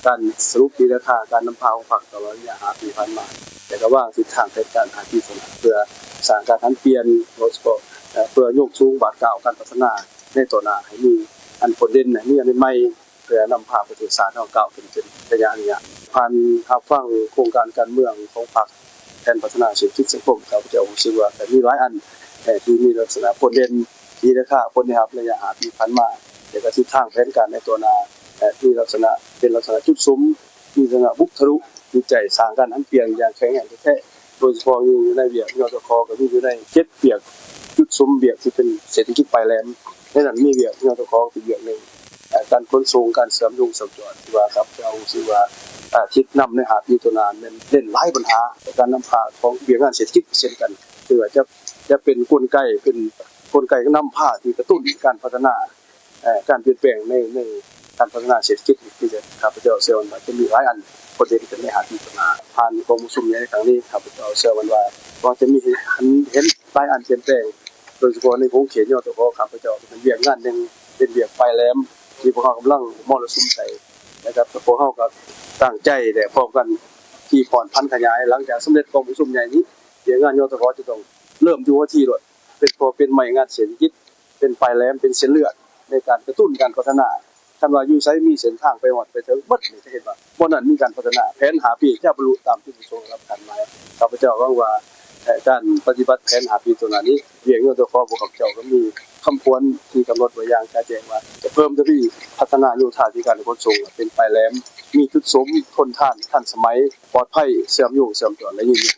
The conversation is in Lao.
ການສະຫຼຸບຕີລາຄາການນຳພາຂອງພັກຕະຫຼອດໄລຍະຫ້າປີຜ່ານມາ ແລະ ກະວາງທິດທາງແຜນການຫ້າປີຂ້າງໜ້າ ເພື່ອສ້າງການຫັນປ່ຽນ ໂດຍສະເພາະ ເອີ ເພື່ອຍົກສູງບາດກ້າວການພັດທະນາໃນຕໍ່ໜ້າ ໃຫ້ມີອັນໂດດເດັ່ນ ໃຫ້ມີອັນໃໝ່ ເພື່ອນຳພາປະເທດຊາດເຮົາກ້າວຂຶ້ນເປັນໄລຍະໆ. ຜ່ານຮັບຟັງໂຄງການການເມືອງຂອງພັກ ແຜນພັດທະນາເສດຖະກິດສັງຄົມ ຂ້າພະເຈົ້າຮູ້ສຶກວ່າກະມີຫຼາຍອັນ ເອີ ທີ່ມີລັກສະນະໂດດເດັ່ນ ຕີລາຄາຜົນໄດ້ຮັບໄລຍະຫ້າປີຜ່ານມາ ແລະ ກະທິດທາງແຜນການໃນຕໍ່ໜ້າ ເອີ ມີລັກສະນະ ເປັນລັກສະນະຈຸດສຸມ ມີລັກສະນະບຸກທະລຸຈິດໃຈ ສ້າງການຫັນປ່ຽນຢ່າງແຂງແຮງແທ້ໆ ໂດຍສະເພາະຢູ່ໃນວຽກ ຍທຂ ກະມີຢູ່ໃນເຈັດວຽກ ຈຸດສຸມວຽກທີ່ເປັນເສດຖະກິດປາຍແຫຼມ ໃນນັ້ນມີວຽກ ຍທຂ ເປັນວຽກໜຶ່ງ ເອີ ການຂົນສົ່ງ ການເຊື່ອມໂຍງເຊື່ອມຈອດ ທີ່ວ່າຂ້າພະເຈົ້າຮູ້ສຶກວ່າ ເອີ ທິດນຳໃນຫ້າປີຕໍ່ໜ້າແມ່ນເນັ້ນຫຼາຍບັນຫາ ການນຳພາຂອງວຽກງານເສດຖະກິດເຊັ່ນກັນ ຖືວ່າຈະ ຈະເປັນກົນໄກ ເປັນກົນໄກນຳພາທີ່ກະຕຸ້ນການພັດທະນາ ເອີ ການປ່ຽນແປງໃນ ໃນການພັດທະນາເສດຖະກິດນີ້ ທີ່ຈະ ຂ້າພະເຈົ້າເຊື່ອວ່າຈະມີຫຼາຍອັນ ໂດດເດັ່ນຂຶ້ນໃນຫ້າປີຂ້າງໜ້າ. ຜ່ານກອງປະຊຸມໃຫຍ່ໃນຄັ້ງນີ້ ຂ້າພະເຈົ້າເຊື່ອໝັ້ນວ່າ ວ່າຈະມີໃຫ້ເຫັນ ເຫັນຫຼາຍອັນປ່ຽນແປງ ໂດຍສະເພາະໃນຂົງເຂດ ຍທຂ ຂ້າພະເຈົ້າເປັນວຽກງານໜຶ່ງ ເປັນວຽກປາຍແຫຼມ ທີ່ພວກເຮົາກຳລັງມໍລະສຸມໃສ່ ແລະ ກະພວກເຮົາກະຕັ້ງໃຈ ແລະ ພ້ອມກັນທີ່ຜ່ອນຜັນຂະຫຍາຍ ຫຼັງຈາກສຳເລັດກອງປະຊຸມໃຫຍ່ນີ້ ວຽກງານ ຍທຂ ຈະຕ້ອງເລີ່ມຢູ່ຫົວທີໂລດ ເປັນ ເພາະເປັນໄມ້ງານເສດຖະກິດ ເປັນປາຍແຫຼມ ເປັນເສັ້ນເລືອດໃນການກະຕຸ້ນການພັດທະນາ. ຄັນວ່າຢູ່ໃສມີເສັ້ນທາງໄປຮອດໄປເຖິງໝົດນີ້ ຈະເຫັນວ່າບ່ອນນັ້ນມີການພັດທະນາ ແຜນຫ້າປີຈະບັນລຸຕາມຈຸດປະສົງຕາມຄາດໝາຍ. ຂ້າພະເຈົ້າຫວັງວ່າ ເອີ ການປະຕິບັດແຜນຫ້າປີຕໍ່ໜ້ານີ້ ວຽງ ຍທຂ ພວກຂ້າພະເຈົ້າກະມີຄຳຂວັນທີ່ກຳນົດໄວ້ຢ່າງຈະແຈ້ງວ່າ ຈະເພີ່ມທະວີພັດທະນາໂຍທາທິການຂົນສົ່ງ ເປັນປາຍແຫຼມ ມີຈຸດສຸມ ທົນທານ ທັນສະໄໝ ປອດໄພ ເຊື່ອມໂຍງເຊື່ອມຈອດ ແລະ ຍືນຍົງ.